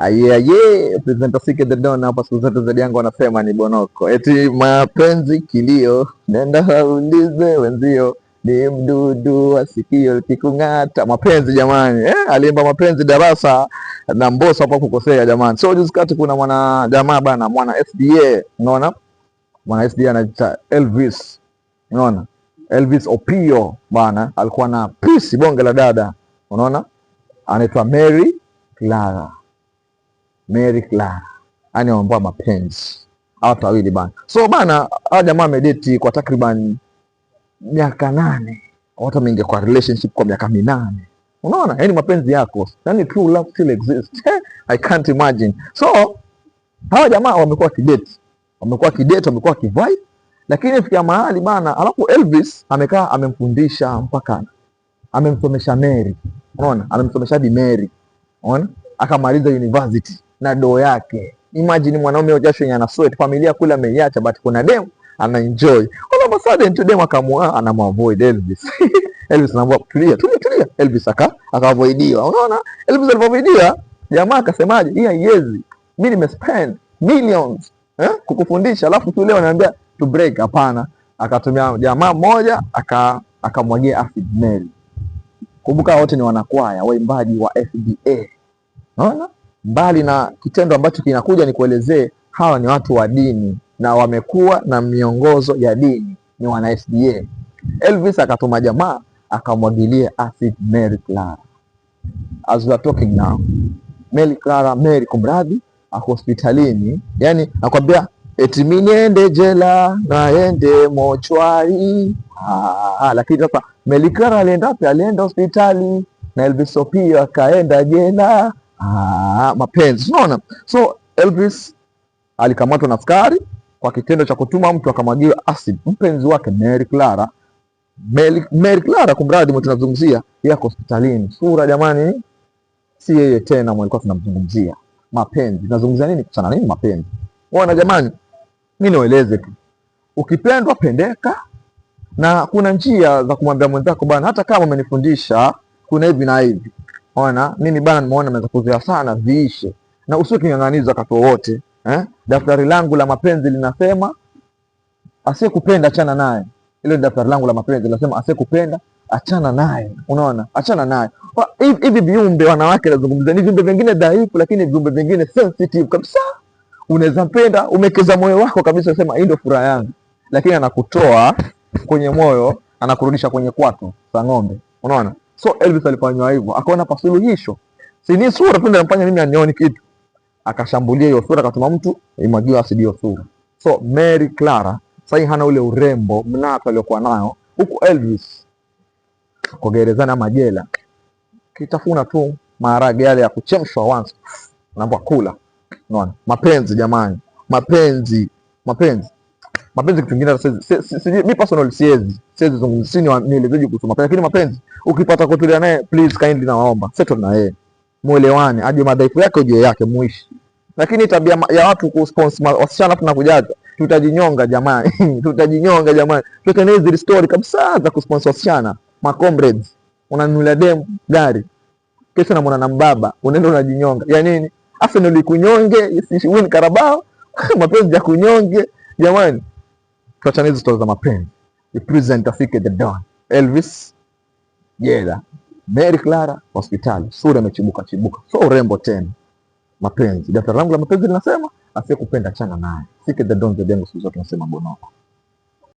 Aye aye, presenter CK the Don hapa, siku zote zaidi yangu wanasema ni Bonoko. Eti mapenzi kilio, nenda waulize wenzio, ni mdudu wa sikio likikung'ata. Mapenzi jamani, eh, aliimba mapenzi darasa na Mbosso hapo kukosea jamani. So juzi kati kuna mwana jamaa bana, mwana SDA, unaona? Mwana SDA anaitwa Elvis, unaona? Elvis Opio bana, alikuwa na pisi bonge la dada, unaona? Anaitwa Mary Clara. Mary Clara, yani wameambiwa mapenzi hawa wawili bana. So bana, hawa jamaa wamedate kwa takriban miaka 8, watu wameingia kwa relationship kwa miaka 8. Unaona, yani mapenzi yako, yani true love still exists. I can't imagine. So hawa jamaa wamekuwa kidate, wamekuwa kidate, wamekuwa kivibe, lakini fikia mahali bana, alafu Elvis amekaa amemfundisha mpaka amemsomesha Mary, unaona, amemsomesha hadi Mary, unaona, akamaliza university na doo yake. Imagine mwanaume jasho yenye ana sweat, familia kule ameiacha, but kuna dem ana enjoy. All of a sudden tu dem akamua anamavoid Elvis. Elvis anaambia tulia, tulia, tulia. Elvis akaavoidiwa. Unaona? Elvis alivoavoidiwa, jamaa akasemaje? Hii haiwezi. Mimi nimespend millions kukufundisha alafu tu leo ananiambia to break. Hapana. Akatumia jamaa mmoja akamwagia acid Mary. Kumbuka wote ni wanakwaya waimbaji wa SDA. Unaona? Mbali na kitendo ambacho kinakuja ni kuelezee, hawa ni watu wa dini na wamekuwa na miongozo ya dini, ni wana SDA. Elvis akatuma jamaa akamwagilia acid Mary Clara. As we are talking now, Mary Clara, Mary kumradhi, ako hospitalini. Yani nakwambia eti mimi niende jela naende mochwari. Ah, lakini sasa Mary Clara alienda wapi? Alienda hospitali na Elvis Opio akaenda jela. Ah, mapenzi unaona. So Elvis alikamatwa na askari kwa kitendo cha kutuma mtu akamwagiwa acid mpenzi wake Mary Clara. Mary Clara kumradhi, mtu tunazungumzia yako hospitalini. Sura jamani, si yeye tena alikuwa tunamzungumzia. Mapenzi tunazungumzia nini? Sana nini mapenzi? Bwana jamani, mimi niwaeleze tu, ukipendwa pendeka, na kuna njia za kumwambia mwenzako bana, hata kama umenifundisha kuna hivi na hivi, ona mimi bana, nimeona naweza kuzoea sana, viishe na usiwe king'ang'anizo wakati wowote eh? Daftari langu la mapenzi linasema asiyekupenda achana naye. Ile daftari langu la mapenzi linasema asiyekupenda achana naye. Unaona, achana naye. Hivi viumbe wanawake nazungumzia ni viumbe vingine dhaifu, lakini viumbe vingine sensitive kabisa. Unaweza mpenda, umekeza moyo wako kabisa, unasema hii ndio furaha yangu, lakini anakutoa kwenye moyo, anakurudisha kwenye kwato za ng'ombe. Unaona, so Elvis alifanywa hivyo, akaona pasuluhisho, si ni sura tu ndio inamfanya mimi anioni kitu, akashambulia hiyo sura, akatuma mtu imwagiwe asidi hiyo sura. So Mary Clara sasa hana ule urembo mnato aliokuwa nayo, huku Elvis kwa gerezani ama jela kitafuna tu maharage yale ya kuchemshwa once, unaambiwa kula. Unaona, mapenzi jamani, mapenzi, mapenzi, mapenzi kitu kingine. Mimi personally siwezi zungumzia, si nielezeje kuhusu mapenzi, lakini mapenzi ukipata kutulia naye, please kindly, nawaomba settle na yeye, muelewane, ajue madhaifu yake, ujue yake, muishi. Lakini tabia ya watu kusponsor wasichana tunakujaza, tutajinyonga jamani, tutajinyonga jamani. Tutengeneze hizi story kabisa za kusponsor wasichana, ma comrades, unanunulia dem gari, kesho namwona na mbaba, unaenda unajinyonga ya nini? Arsenal ikunyonge, win Carabao mapenzi ya kunyonge jamani. Tuachane hizo story za mapenzi. The presenter CK the Don, Elvis jela, Mary Clara hospitali, sura imechibuka chibuka, so urembo tena. Mapenzi, daftari langu la mapenzi linasema asiyekupenda achana naye. CK the Don, the Dengo, siku zote tunasema Bonoko.